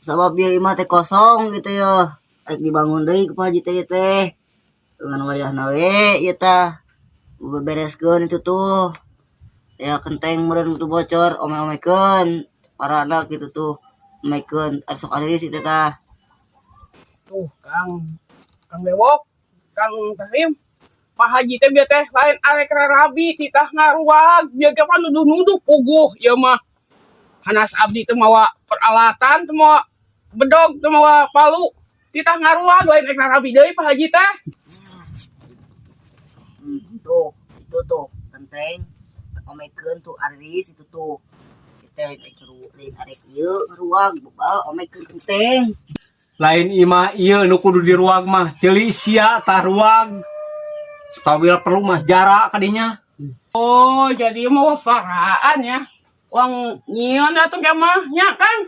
Sabab ieu imah teh kosong gitu ya. Rek dibangun deui ku Pak Haji teh ieu teh. Dengan wayahna we ieu tah. Bebereskeun itu tuh. Ya kenteng meureun tuh bocor, ome-omekeun. Parana gitu tuh. Omekeun sok ariis itu tah. Tuh, Kang Kang Bewok, Kang Tahim. Pak Haji teh bieu teh lain arek rarabi, titah ngaruag, bieu ge pan nuduh-nuduh puguh ieu mah. Hanas abdi teh mawa peralatan, teh mawa bedog, teh mawa palu. Titah ngaruag, lain rek rarabi deui Pak Haji teh. Tuh, itu tuh kenteng omekeun tuh aris itu tuh. Kita rek lain arek ieu ngaruag bebal omekeun kenteng. Lain imah ieu nu kudu diruag mah, ceuli sia tah ruag. Tawil perlu mah jarak kadinya. Oh, jadi mau paraan ya. Uang nyieun atuh ge mah nya kan.